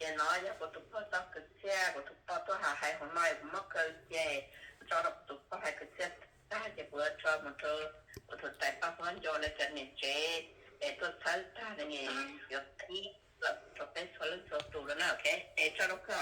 Ces no yog kuv tus pog tau kwv txhiaj, kuv tus pog tuaj hais hauv no kuv muab kaw ces tso rau kuv tus pog hais kwv txhiaj tag ces kuv yuav tso mus rau kuv tus tais paj huab nco lawv cov niam tsev es tuaj txhawb tag ne yuav qhib rau peb txhua leej txhua tus lawm na. Ok, es tso rau koj.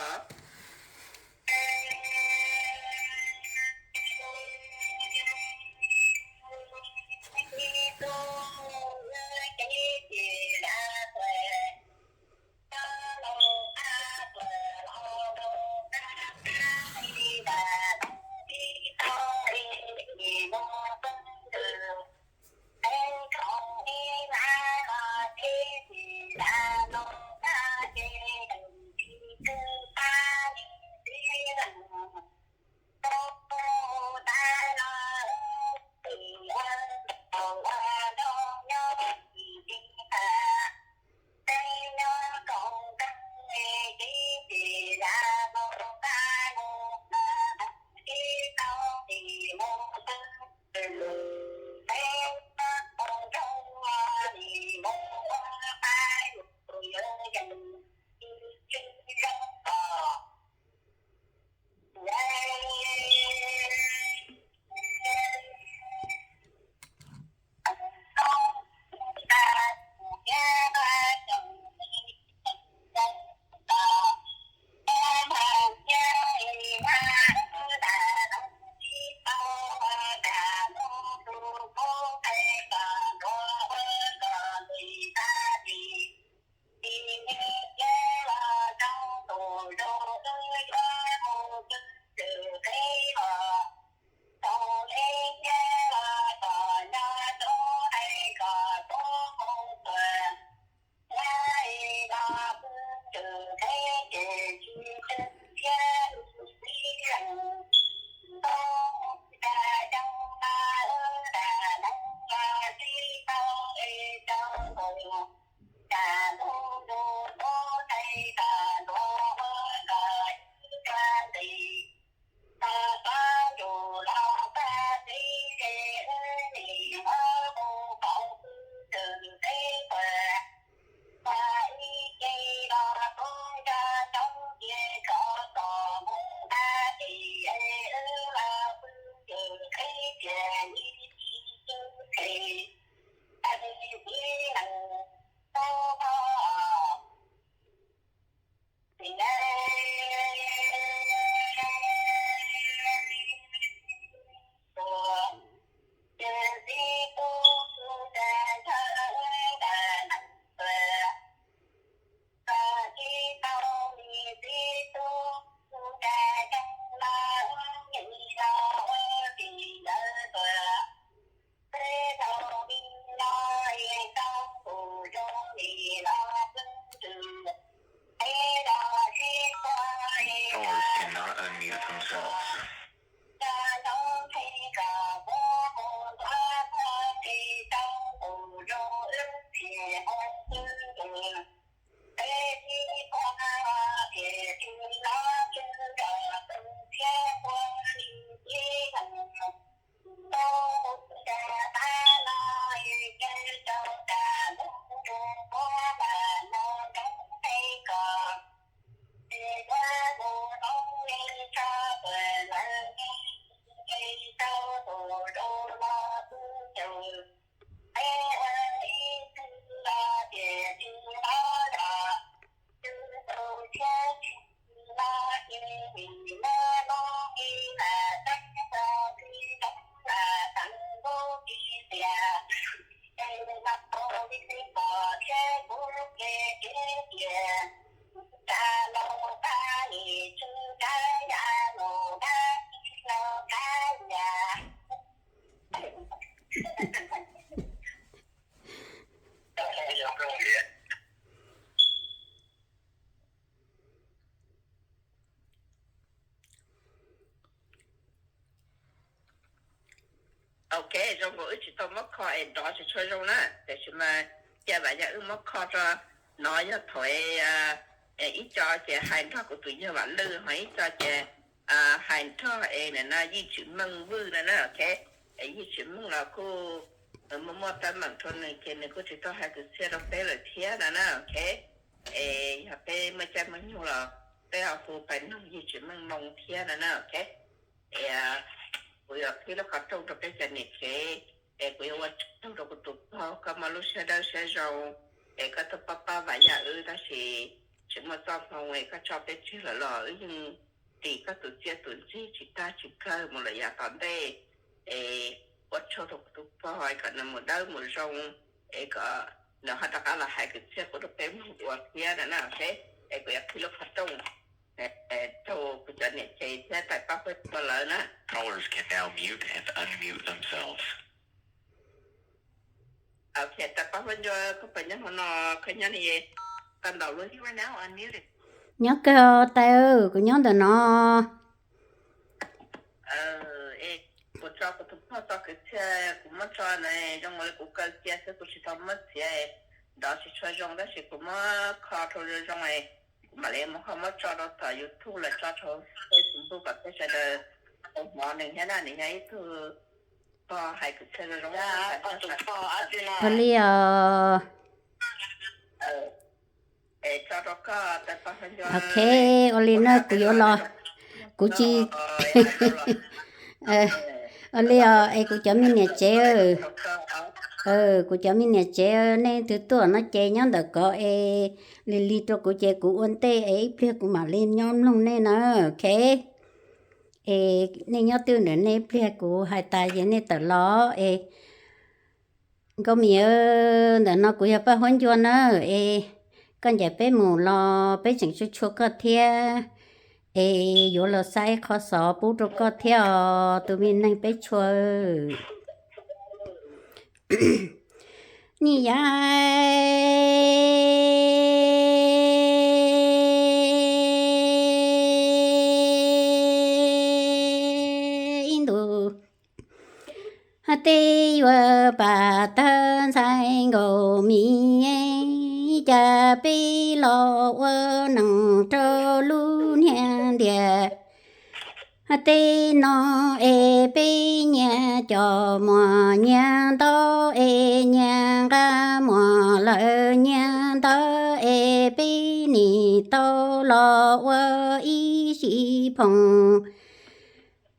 Ok, zoo nkaus wb tsis tau muab kho es nrov tsis tshua zoo na, tiam sis mas ca vam yog wb muab kho rau no yog thaum ib co ces hais nrog kuv tus yawg Vam Lwj ho ib co ces hais nrog es nim no Yij Tswm Meej Vwj no na. Ok, Yij Tswm Meej los kuj muaj muaj teeb meem rau nws ces nws kuj tsis tau hais kwv txhiaj rau peb lawm thiab no na. Ok, Es yog peb muaj caij muaj nyoog los peb ho hu pais noog yawg Tsim Meej Moo thiab no na, ok. Es kuv yuav qhib lub qhov rooj rau peb cov niam tsev, es kuv yuav ua tsaug rau kuv tus pog, koj muaj lub siab dawb siab zoo, es koj tuaj pab pab Vam Yaj wb, tab sis tsis muaj txoj hmoo es koj tso peb tseg lawm los wb yeej tim koj tus txiaj tus ntsig tsis tag tsis kawg mus lawm yav tom ntej. Es ua tsaug rau kuv tus pog, kom nws mus dawb mus zoo, es kom nws ho rov qab los hais kwv txhiaj qub rau peb mloog ua thiab no na, ok. Es kuv yuav qhib lub qhov rooj rau kuv cov niam tsev thiab tais pab huab cua lawv na. Callers can now mute and unmute themselves. Ok, tais pab huab cua, koj puas nyob hauv no? Koj nyob li, koj ntaus lub. Nyob kawg tais, kuv nyob ntawm no. Kuv tso kuv tus pog txoj kwv txhiaj kuv muab tso na, zoo li kuv kaw cia xwb, kuv tsis tau muab txiav, nrov tsis tshua zoo, tab sis kuv muab kho rau zoo zoo, kuv mam li mus ho muab tso rau tom YouTube los tso rau Facebook kom peb sawv daws tau hnov nws thiab na. Nws yog ib tug pog hais kwv txhiaj zoo zoo. Ua li os. Ok, ua li na kuv yuav los, kuv tsis, ua li os, es kuv cov me niam tsev, kuv cov me niam tsev, nej twg tuaj no ces nyob ntawm ko es lig lig rau kuv ces kuv ua ntej es ib pliag kuv mam li nyob mloog nej na, ok. Es nej nyob twj ntawm nej, ib pliag kuv hais tas ces nej tawm los es. Nkauj Mim, ntawm no kuv yog Paj Huab Ncua na, es koj ncaim peb mus los peb tseem tshua tshua koj thiab, es yuav los xa ib qho xov pub rau koj thiab os tus me neeg peb tshua. Ni ya ib ntus Tej yuav pam tawg ntxhais Nkauj Mim, cas peb los ua neej rau lub niag ntiaj. Tej no es peb nyias cov muam nyias ntaub es nyias nqa muam lawm nyias ntawd es peb nim tau los ua ib sij phooj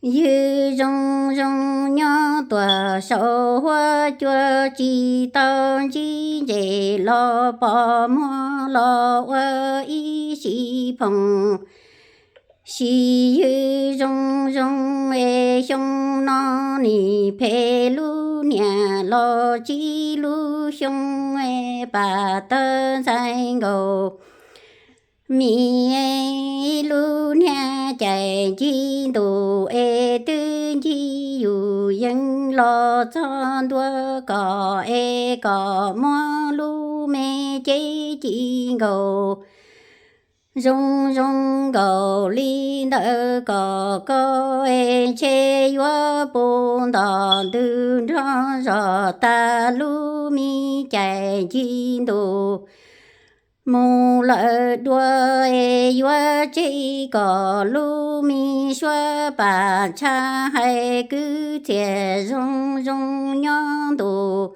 ywg zoo zoo nyob tuaj saum huab cua tsis tau ntsib ntses los pom muag los ua ib sij phooj sij ywg zoo zoo es xyoo no nim phem lub niag los tsib lub xyoo es pam tawg ntxhais Nkauj Mim, lub niag cais ncig ntuj es twb ncig yus yees los txog ntua kom es kom muab lub me cev ci nkaus zoo zoo nkaus li ntawd kom koj es ntshe yuav puv ntom ntws nrog zog tas lub me cais ncig ntuj mus lawm dua es yuav tseg kom lub me suab pam tshaj hais kwv txhiaj zoo zoo nyob ntuj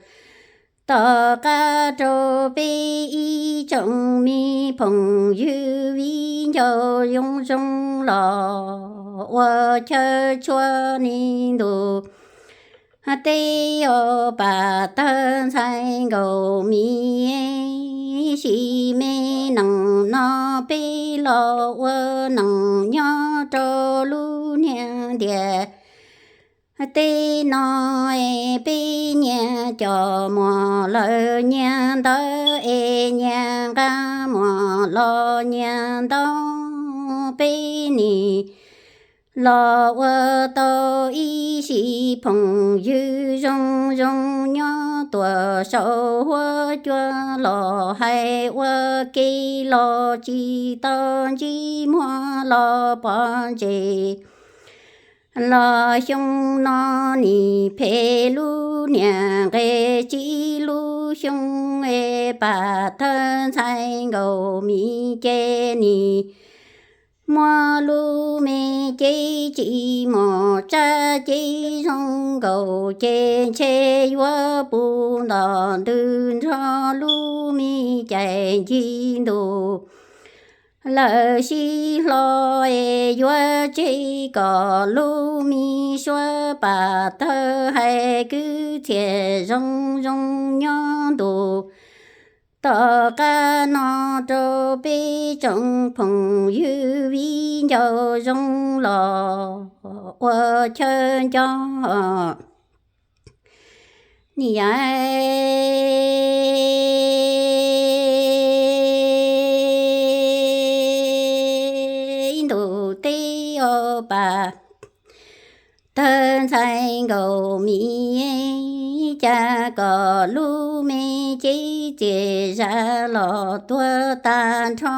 tom qab rau peb ib tsoom me phooj ywg viv ncaus zoo zoo los ua chaw tshua ni ntuj. Tej yuav pam tawg ntxhais Nkauj Mim, sim me neej no peb los ua neej nyob rau lub niag ntiaj teb no es peb nyias cov muam lawm nyias ntawd es nyias nqa muam los nyias ntawd peb nim los ua tau ib sij phooj ywg zoo zoo nyob tuaj saum huab cua los hais ua ke los tsis tau ntsib muag los pom ntses los xyoo no nim phem lub niag nqe tsib lub xyoo es pam tawg ntxhais Nkauj Mim ces nim Muab lub me cev tsis muaj tsab cev zoo nkaus ces ntshe yuav puv ntom ntws nrog lub me cais ncig ntus lawm sib hlo es yuav tseg kom lub me suab pam tawg hais kwv txhiaj zoo zoo nyob ntu tom qab no rau peb tsoom phooj ywg viv ncaus zoo los ua chaw nco. Niam, ib ntus teb os pam tawg ntxhais Nkaus Mim, cas kom lub me cev txias zam los tuag tag nrho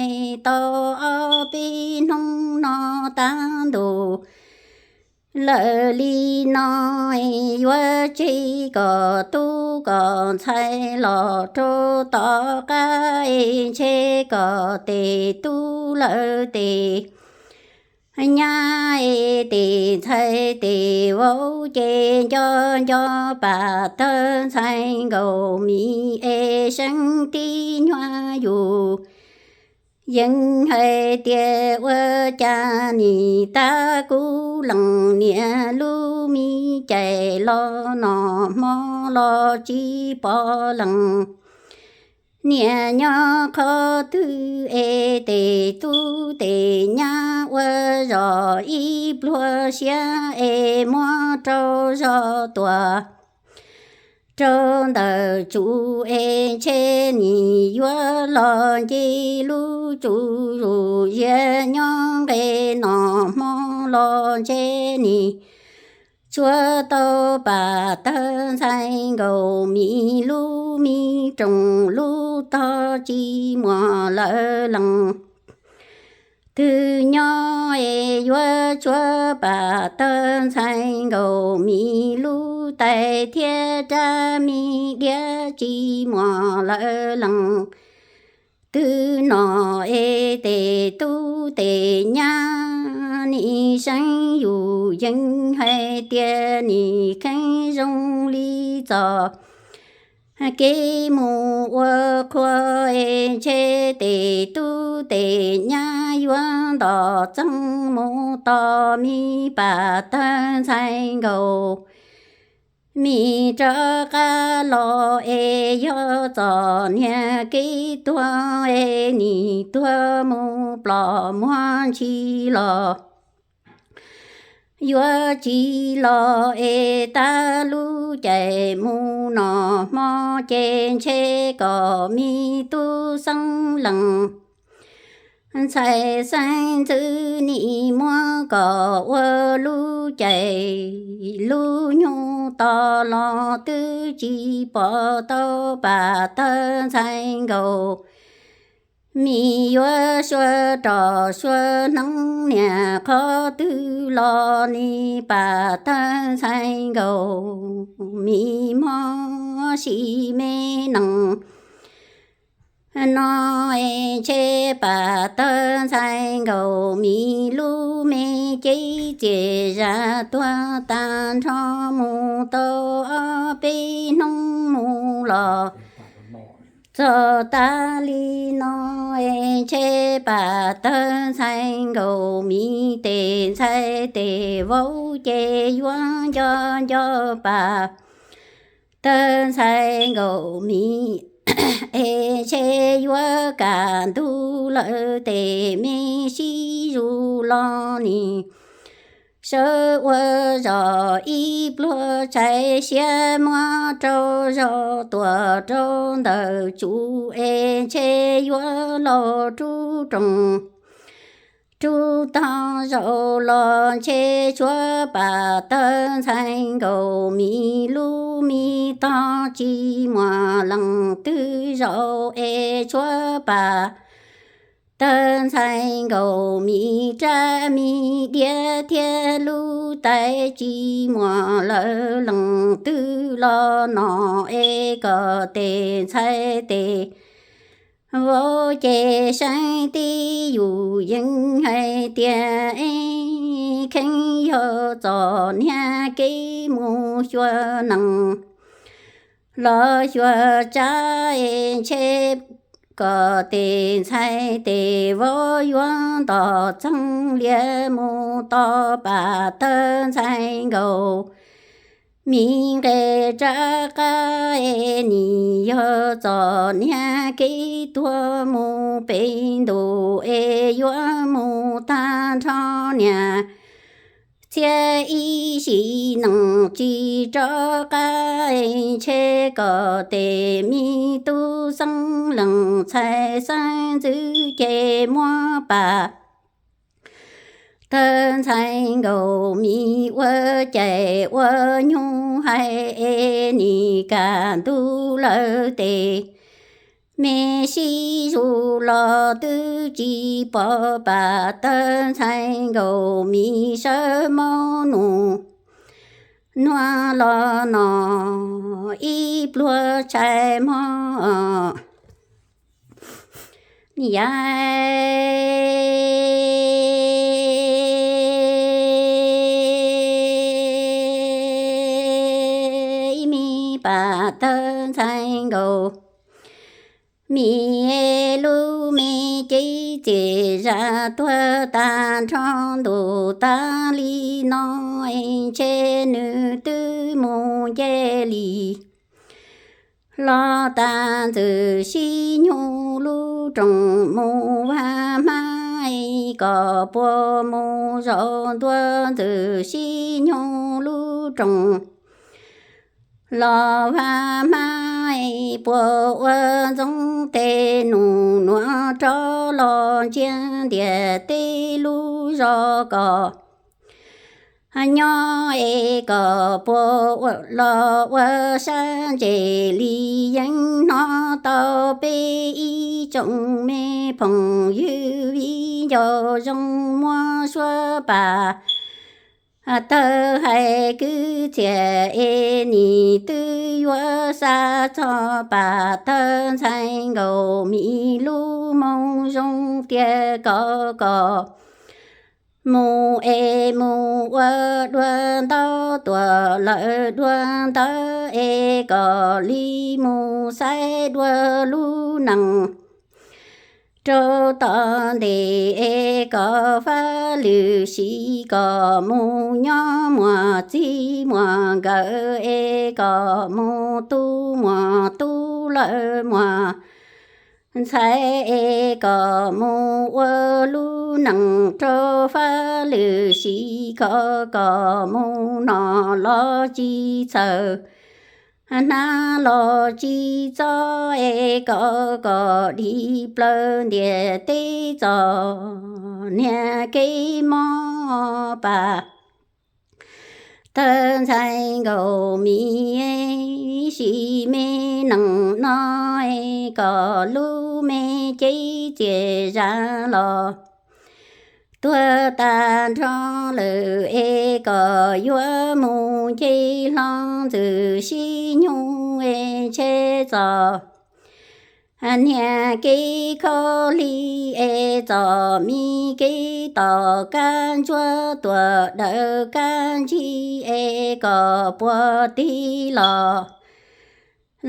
es tau ob peb hnub no tab ntus lawm li no es yuav tseg kom tub kom ntxhais los rau tom qab es ntshe kom tes tub lawm tes nyab es tes ntxhais tes vauv ces nco nco pam tawg ntxhais Nkaus Mim es seeb tib nyuag yus yeej hais tias ua cas nim tab kuv lees niam lub me cais los no hmo los tsis pom lees niam nyob qhov twg es tes tub tes nyab ua zog ib pluag siab es muab rau zog tuam rau ntawm tsuv es ntshe nim yuav los nce lub tsuv zus ziab nyob nqe no hmo los ntshe nim tshuav tau pam tawg ntxhais Nkaus Mim lub me rooj lub tog tsis muaj lawv lees twg nyob es yuav tshuav pam tawg ntxhais Nkaus Mim lub tais thiab rab me diav tsis muaj lawv lees twg no es tes tub tes nyab nim seeb yus yeej hais tias nim kheev zoo li txoj kev mus ua qhua es ntshe tes tub tes nyab yuav ntom txeeg mus tos me pam tawg ntxhais Nkaus Mim rov qab los es yog txom nyem kev tuag es nim tuag mus plom muag ntshis los yuav tsis los es tab lub caij mus no hmo ces ntshe kom me tub xeeb lees ntxhais xeeb ntxwv nim muab kom ua lub caij lub nyug tos los twb tsis pom tau pam tawg ntxhais Nkaus Mim yuav sua roj sua hneev niam qhov twg los nim pam tawg ntxhais Nkaus Mim mob sis me nees no es ntshe pam tawg ntxhais Nkaus Mim lub me cev txias zam tuag tag nrho mus tau ob peb hnub mus los txog tas li no es ntshe pam tawg ntxhais Nkaus Mim tes ntxhais tes vauv ces yuav nco nco pam tawg ntxhais Nkaus Mim es ntshe yuav kaj ntug lawm tes me sib zus los nim sawv ua zog ib pluag tshais siab muab rau zog tuam rau ntawm tsuv es ntshe yuav laus rub roos rub tog zaum los ntshe tshuav pam tawg ntxhais Nkaus Mim lub me tog tsis muaj leej twg zaum es tshuav pam tawg ntxhais Nkaus Mim rab me diav thiab lub tais tsis muaj lawv leej twg los no es kom tes ntxhais tes vauv ces seeb tib yus yeej hais tias, es kheev yog txom niag kev mus xyuas nees los xyuas tsav es ntshe kom tes ntxhais tes vauv yuav ntom txeeg lias mus tos pam tawg ntxhais nkaus. Mi nqes rov qab es nim yog txom niag kev tuag mus pem ntuj es yuav mus tag nrho niam txhiab ib sim neej tsis rov qab, ntshe kom tes me tub xeeb leej ntxhais xeeb ntxwv ces muab pam tawg ntxhais nkaus mi ua cais ua nyuj hais es nim kaj ntug lawm tes me sib zuj los twb tsis pom pam tawg ntxhais nkaus mi sawv maub nus nuav los no ib pluag tshais mog. Yam ib me pam tawg ntxhais nkaus, mi lub me cev txias zam tuag tag nrho ntuj tag li no, es ntshe nws twb mus nce li los tag ntxwg sib nyoog lub rooj mus vag hmab, es kom puas mus zaum ntua ntxwg sib nyoog lub rooj los vag hmab, es puas ua ntxoov tes nus nuav rov los ntsia ntiaj teb lub zos kom nyob, es kom puas los ua sab ntses li yeej hnov tau peb ib tsoom me phooj ywg viv ncaus zoo muab suab pam tawg hais kwv txhiaj es nim twb yuav xa txog pam tawg ntxhais nkaus mi lub moo zoo tiag kom kom mus es mus ua dua ntaub tuam lawm dua ntawv es kom li mus xaiv dua lub neej rau tom ntej es kom fab lwm sim kom mus nyob muaj txij muaj nkawm es kom mus tu muaj tub lawm muaj ntxhais es kom mus ua lub neej rau fab lwm sim kom kom mus noj los tsis txhaws, hnav los tsis txob es kom kom dim plaws ntiaj teb txom niag kev mob pam tawg ntxhais nkaus mi sim me neej no es kom lub me cev txias zam los tuag tag nrho lawm es kom yuav mus nce hlo ntxwg sib nyoog es ntshe txom niag kev khaub lig es txom mi kev tom kab ntsuab tuam dawm kab ntsig es kom puas tig los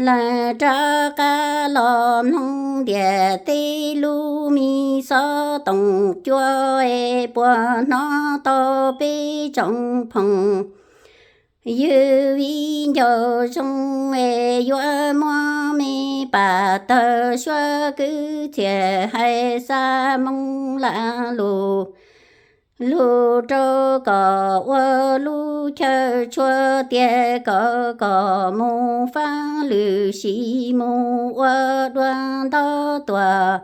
lawm rov qab los mloog ntiaj teb lub me xov tooj cua es puas hnov tau peb tsoom phooj ywg viv ncaus zoo es yuav muab me pam tawg suab kwv txhiaj hais xa moo la lus lug rau kom ua lub chaw tshua tias kom kom mus fab lwm sim mus ua dua ntaub tuam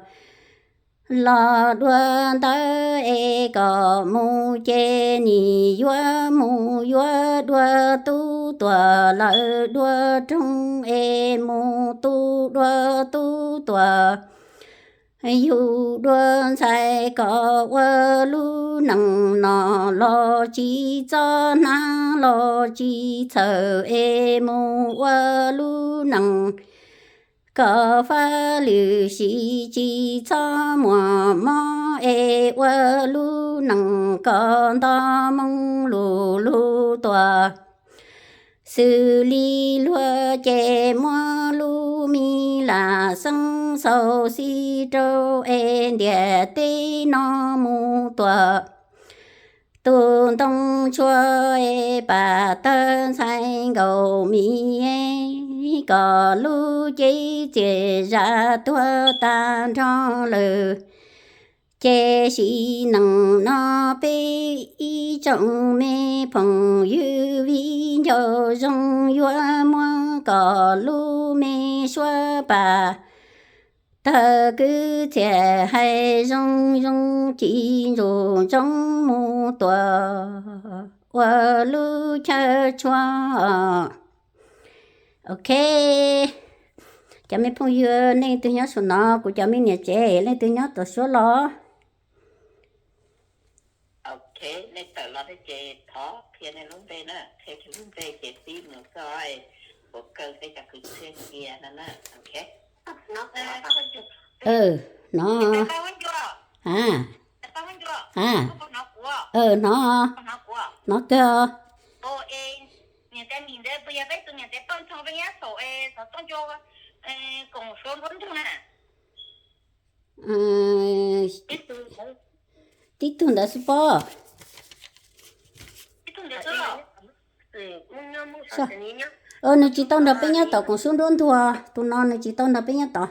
los dua ntawv es kom mus ces nim yuav mus yuav dua tub tuam lawm dua roog es mus tu dua tub tuam yug dua ntxhais kom ua lub neej noj los tsis txob hnav los tsis txhawj es mus ua lub neej kom faj lwm sim tsis txhob muaj mob es ua lub neej kom nto moo lug lug tuaj. Xws li luag ces muab lub me lam xeeb xaus xib rau es ntiaj teb no mus tuaj. Tus ntoo tshua es pam tawg ntxhais nkaus mis, kom lub cev txiaj zam tuag tag nrho lawm. Ces sim neej no peb ib tsoom me phooj ywg viv ncaus zoo yuav muab kom lub me suab pam tawg kwv txhiaj hais zoo zoo ci ntsuj ntsoov mus tuaj ua lub chaw tshua. Ok, cov me phooj ywg, nej leej twg nyob saum no, kuv cov me niam tsev leej twg nyob tom suab los? Ok, nej tawm los thiab ces thov qhia nej lub npe na, qhia nej lub npe ces pib mus txog kuv kaw peb cov kwv txhiaj cia no na. Ok. Hnov, a, a, hnov, hnov kawg. Tib tug ntawd xwb pob. Nws tsis tau nrog peb nyob tom koom sub nruab ntug, tus no nws tsis tau nrog peb nyob tod.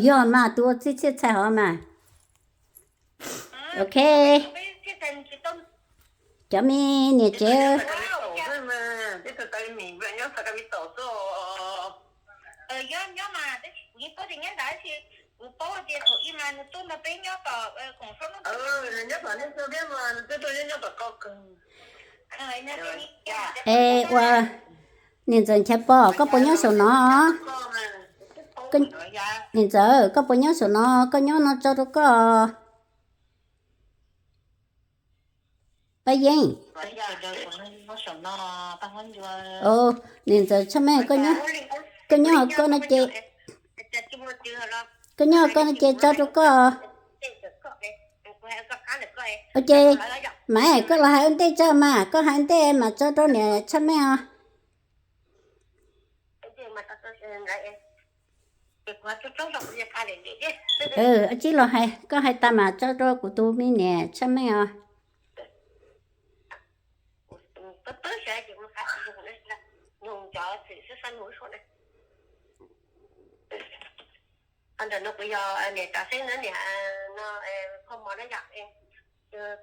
Yog mas, tus ua txij txhiaj txhais hov mas. Ok, cov me niam tsev. Es ua, niam ntxawm Nchaiv Pov, koj puas nyob saum no? Niam ntxawm, koj puas nyob saum no? Koj nyob no tso rau koj. Paj Yeeb. Niam ntxawm Tshaj Meej, koj nyob, koj nyob koj no ces, koj nyob koj no ces tso rau koj. Ua ces, mas koj los hais ua ntej tso mas, koj hais ua ntej mas tso rau niam Tshaj Meej os. Tsib los hais, koj hais tas mas tso rau kuv tus me niam Tshaj Meej os. Ntawm no kuv yog niam Tsav Xeeb na niam, no kho mov na yom.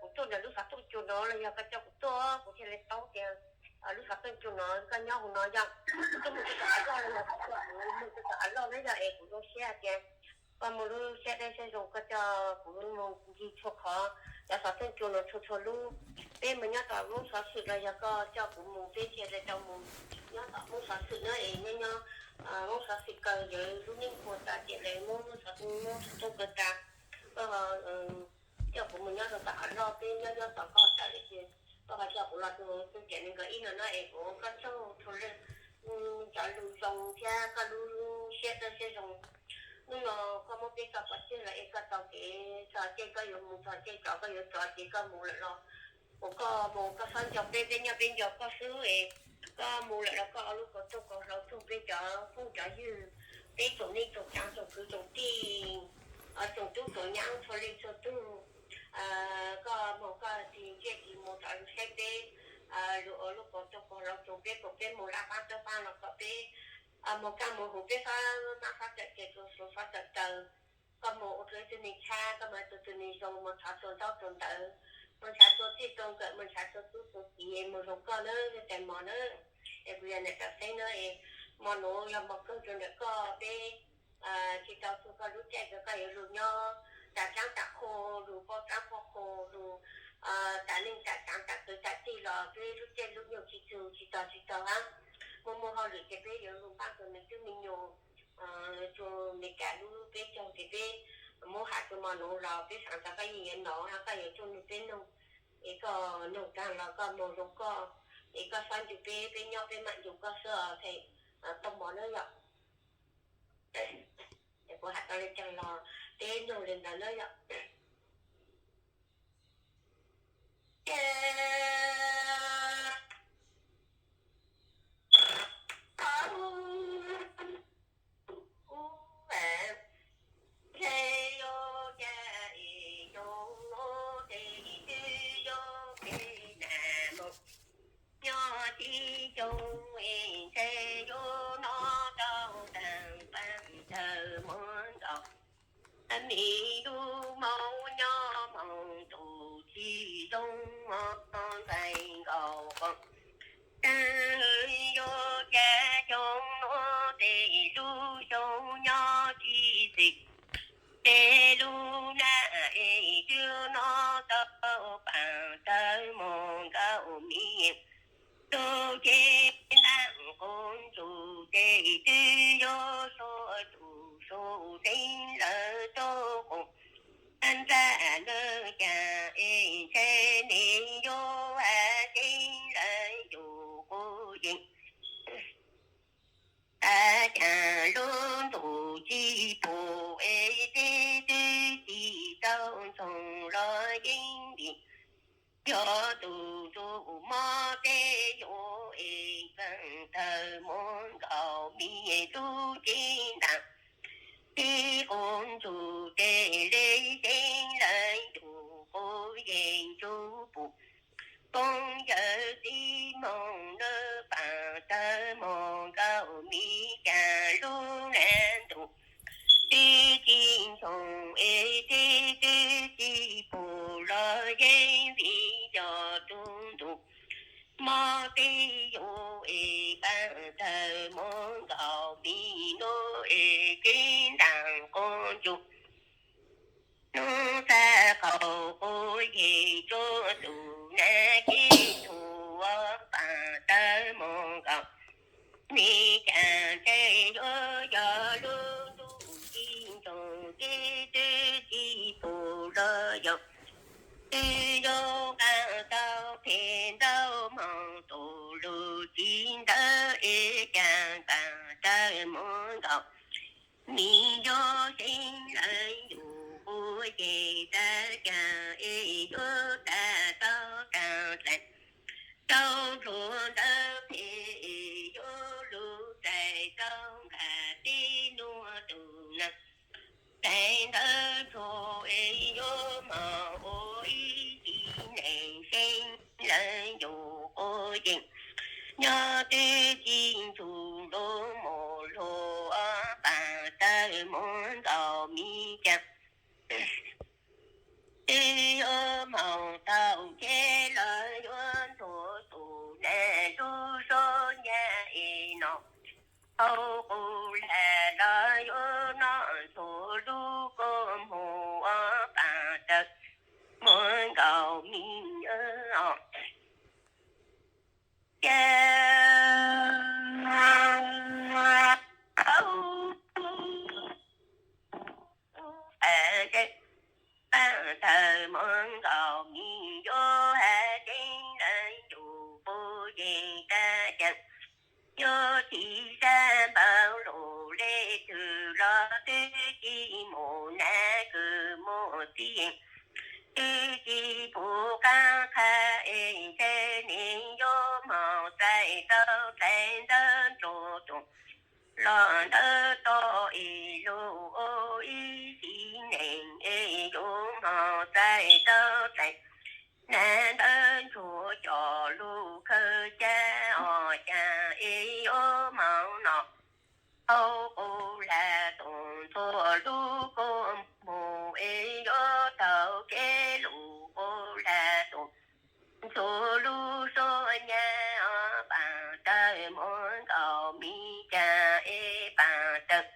Kuv tuaj ntawm lub xov tooj cua no los yog koj coj kuv tuaj, kuv thiaj li paub tias lub xov tooj cua no koj nyob hauv no yog. Kuv tuaj mus rau tom av loj los yog koj coj kuv mus rau tom av loj na yog es kuv zoo siab hais tias koj muaj lub siab dawb siab zoo koj coj kuv mus ncig txhua qhov cov xov tooj cua no txhua txhua lub. Peb mus nyob tom lub xov xwm los yog koj coj kuv mus peb thiaj li tau mus nyob tom lub xov xwm na es nyob nyob lub xov xwm kaw yawg lub neej puas tas tias lawv muab lub xov tooj muab xov tooj kaw tas. Koj coj kuv mus nyob rau tom av loj peb nyob nyob tom koj tawm lawm ces koj ho coj kuv los rau tus tiam nees nkaum ib no na es kuv ua koj tsaug rau lawm cov lus zoo thiab koj lub siab dawb siab zoo. Hnub no koj muab peb tso pov tseg los es koj tau kev txog caij koj yuav mus txog caij tsov koj yuav tsov ces koj mus lawm los ua koj mus koj txhob nco peb, peb nyob peb nco koj xwb es koj mus lawm los koj ua lub kaus rooj kaus hlau rau peb cov phooj cov ywg, peb tsoom neej tsoom tsav tsoom kwv tsoom tij, tsoom tub tsoom nyab txhua leej txhua tug. Koj mus koj tsis ntsia tsis mus rov lug saib peb, lug ua lub kaus rooj kaus hlau rau peb kom peb mus laj fab tawb fab los kom peb mus kaj mus huv peb fab mab fab tawm tes rau suav fab tawm taw. Koj mus ua rau ib tug neeg tshab, koj mus ua tus neeg zoo, mus ntshav txua ntaub txua ntawv, mus ntshav txua txij txua nkawm, mus ntshav txua tub txua kiv, mus zoo koj na, tais mos na. Es kuv yog niam Tsav Xeeb na es hmo nuav yog hmo kawg rau ntawm koj, peb tsis tau txug koj lub caij rau koj yuav lug nyob tas tsaab tas qhua, lug paub tsaab paub qhua, lug tas neej tas tsaav tas kwv tas tij los peb lub caij lub nyoog tsis txug tsis tog tsis txaus hab. Muaj muaj hauj lwm ces peb yuav lug npaj rua me tub me nyuam, rua Amelikas lub peb caug ces peb muab has rua mos nuav los peb xaav tas koj yeej yuav nov hab koj yuav tuaj nug peb noog. Es koj noog taag los koj mus zoo koj, Es koj xav nrug peb, peb nyob peb mam nrug koj xwb os, tau mov na yom. Es kuv has tau le caag los peb nrug le ntawd na yom. Ntshe yuav cas es xyoo no ces twb yuav peb nag hmo, nyob tib xyoo es ntshe yuav noj tau taag pab tawg muag nkaus. Me tub Hmoob nyob hmoov tus tsis zoo, hmoov nqaij nkaus qo. Taag yuav cas xyoo no ces lub xyoo nyob tsis xwm, ces lub nag es twb noj tau pab tawg muag nkaus mi. Tug cev ntaam quas ntsuj ces twb yuav suav tus suav teeb lawm tug quas ntxag lawm cas es ntshe nws yuav has teeb lawm yus quas yees. Has cas lub ntuj tsis pum es tej twb tsis tau ntsoog los yeej vim yog tus ntsuj mob tej yuav es pab tawg muag nkaus mi. Tug cev ntaam tib quas ntsuj ces le teeb lawm yus quas yees tsuj pum. Koob yawm tib moog lawm pab tawg muag nkaus mi, cas lub nag ntuj twb tsis ntsoog es tej twb tsis pum los yeej vim yog tus ntsuj mob tej yuav es pab tawg muag nkaus mi. Nuav es cev ntaam quas ntsuj, nuav txhaj qaug quas yees tsuj tus nag kib tug pab tawg muag nkaus mi, cas ntshe yuav yog lub ntuj tsis ntsoog ces twb tsis pum los yog twb yuav nqaa tau phem ntau moog tus lug tsis ntawd es cas pab tawg muag nkaus mi. Yuav xeeb lawm yus quas yees tag cas es yuav tag tau taag dlaim tau nrug ntawd phem es yuav lug txais tau nqaa tib nuav tus nag. Txais ntawd tsuag es yuav moog ua ib tsi neeg xeeb lawm yus quas yees, nyob twb tsis ntsuj lug moog lug pab tawg muag nkaus mi, cas twb yuav moog tau ces los yuav ntxuav tus nag lub suab nyab es no. Hauv qub lag los yuav noj ntxuav lub kua muag pab tawg muag nkaus mi os. Cas pab tawg muag nkaus mi, yuav has teeb lawm yus quas yees tag cas yuav tsis sab npaum lug le twg los twb tsis mus nag kws mus txij, twb tsis pum qaab qha es ntshe nws yuav moog txais tau dlaim ntawd ntsuag tus los ntawd tod es lug ua ib tsi neeg es yuav moog txais tau dlaim nag ntawd ntsuag coj lug khaws caj os, cas es yuav moog no. Hauv qub lag tus ntxuav lub kua muag es yuav tau kev lug qub lag tus ntxuav lub suab nyab os. Pab tawg muag nkaus mi, cas es pab tawg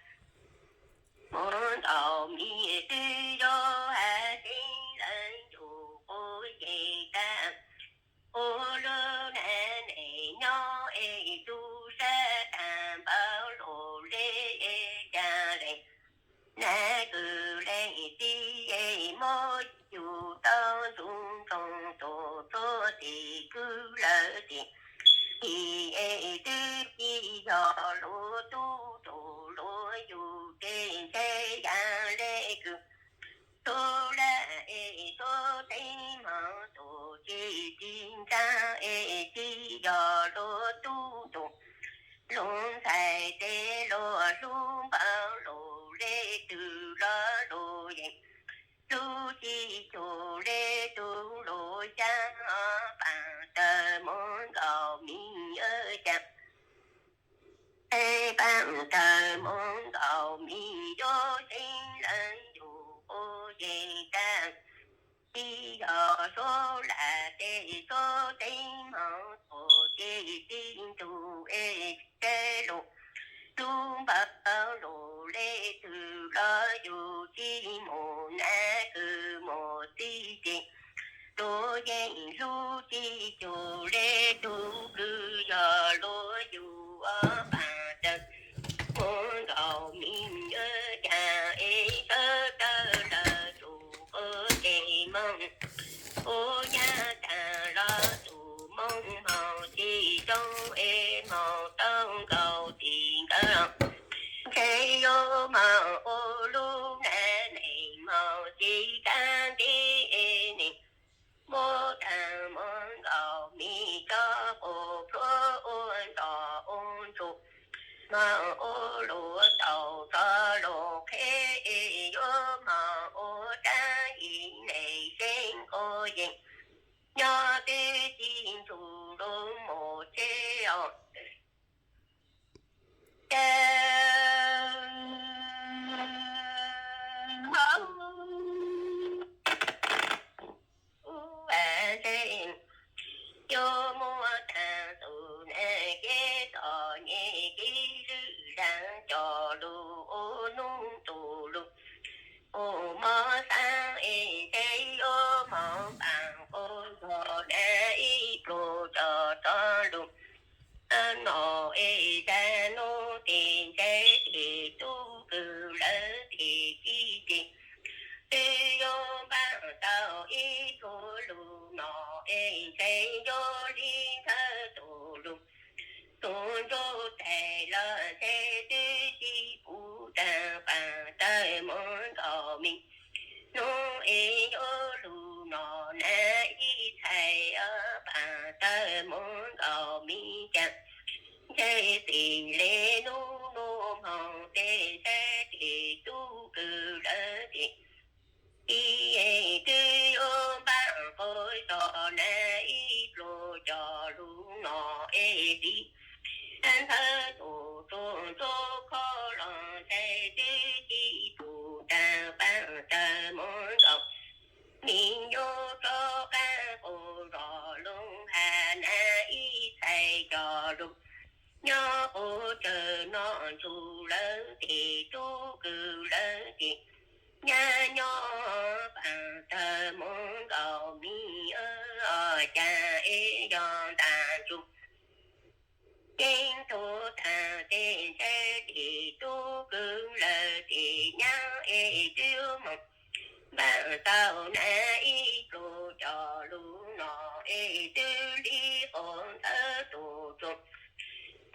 muag nkaus mi, twb yuav has teeb lawm yus quas yees tag, ua lub nag neeg nyob es tub sab taag npaum lug le es cas le nag kws le txij es muab yug tau ntxug ntsoog tus txuj tim kwv lawm tim Tsis es twb tsis yog luag tub tug luag yug ces ntshe yam li kws tub laj es tub teeb mog tus tsis tsis ntxaab es tsis yog luag tub tug luag ntxhais tes luag hlub npaum luag le twg los luag yeej hlub tsis tshua le tug luag xyaab paam tawg moov nkaus mi ua cas es paam tawg moov nkaus mi yuav xeeb leej yug quas yeej tag tsis yog suab lam tes suab teeb moog tus tsis tsis ntug es teb lug hlub npaum luag le twg los yug tsis mus nab kws mus txij ces luag yeej hlub tsis tshua le tug kws yog luag yug ua paam tawg moov nkaus mi ua cas es sawv tawg lawm tus quas tes moog ua nyab tag los tus moov moog tsis zoo es moog tau nkaus tim nkawd los ntshe yuav moog ua lub nab neeg moog tsis kav ntev es neeg muab tag moov nkaus mi tso quas plhuav ua nroj ua ntsuag moog ua luag tau tso luag qheb es yuav moog ua dlaab ib neeg xeeb quas yeej nyob twb tsis ntug lug mus txij os. Cas ua ntshe yuav muab tag tus nab kev txom nyem kev lwj laag coj lug ua nub tus lug ua mov xaab es ntshe yuav moog paam quas zog nab ib pluag coj tso lug nom es zag nub tes ntshe tes tub kws lawv tes kib tes twb yuav npaam tau ib pluag lug nom es ntshe yuav li ntawd tus lug tug nruab tais los ntshe twb tsis pum taag paam tawg moov nkaus mi nub es yuav lug nom nab ib txhais paam tawg moov nkaus mi cas ntshe txij le nub nub moog tes ntshe tes tub kws lawv tes kib es twb yuav npaam quas zog nab ib pluag coj lug nom es li ntawd tus tub ntsuag khob los ntshe twb tsis pum taag paam tawg moov nkaus mi yuav rov qaab quas zog lug has nab ib txhais coj lug nyob quas tsawg nom ntsug lawv tes tub kws lawv tes nyab nyob paam tawg moov nkaus mi ua cas es yog ntaag ntsug yeej tug taag tes ntshe tes tub kws lawv tes nyab es twb moog npaam tau nab ib pluag coj lug nom es twb li quas ntawd tus tub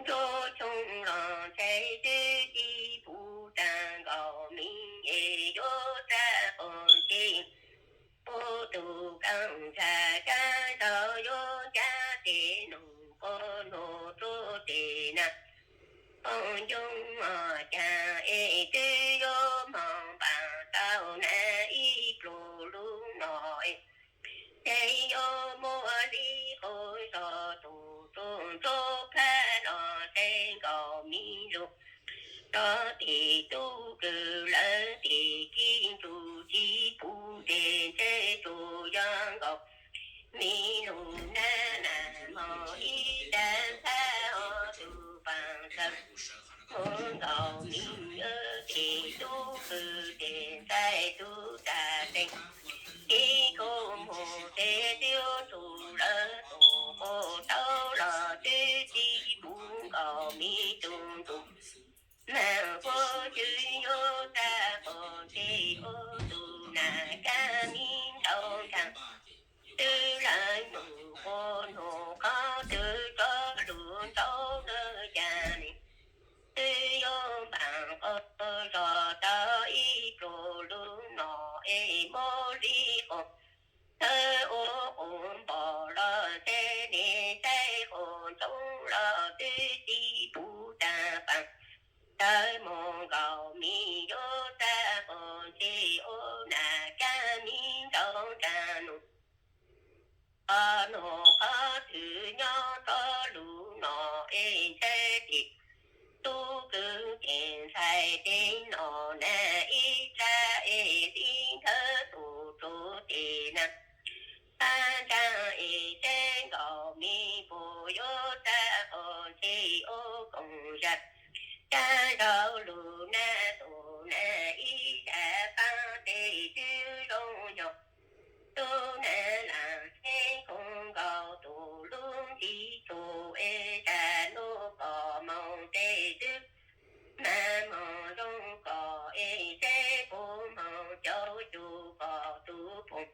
ntsuag xyoo los ntshe twb tsis pum taag nkaus mi es yuav txag quas ntseg puag tug kaam txag kaab zog yuav ncav tes noog quas noog rua tes na. Phooj ywg, cas es twb yuav moog npaam tau nab ib pluag lug nom es ntshe yuav muab li quas zog tus tub ntsuag phaj los ntshe nkaus mi lug rua tes tub kws lawv tes kib ntsug tsis pum tes ntshe tsuas yog nkaus mi lug nab na. Moog ib tag nqag ua tug paam tawg moov nkaus mi ua tes tub kws tes ntxhais tub tag tes kib kub moog tes twb yuav txug lawv tus quas tau los twb tsis pum nkaus mi tug ntug. Mas quas tsuas yuav txag quas ntseg ua tug nas kab mi ntau nkaag twb lawv nug quas nug qhov twg tso lug txij qos, thawj ua qos npom los tej ne, saib qos ntxoov los twb tsis puv tag pas. Tawv mus nkaus mis yuav txaj qos ntxhi ua nas kab mis ntau nra nus. Qhov no qhov twg nyob txoj lus no es ntshai tim tub kwv tij ntxhais tej no na ib tsab es tib nthawv tus tsuv tim na. Pab ntsa es teb nkaus me puas yuav txaj qos ntxhi ua koom zaj. Kab zaug lus na tus na ib zaj pab tej twb zoo yog. Tub na lam teb koom nkaus tus lub ntsis tsuv es zaj lub kos moos tej twb mas moos zoo kos es teb puv moos cov cus kos tus poom.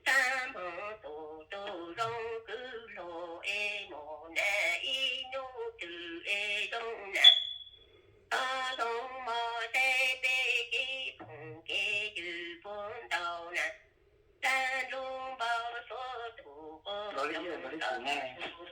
Xab moos tus tub zoo kwv luag es mus na ib nyuag twg es zoo na. Txhob zoo mos teb peb kev phoom kev ywg puag ntau na. Tag nrho npau suav tus quas coob tus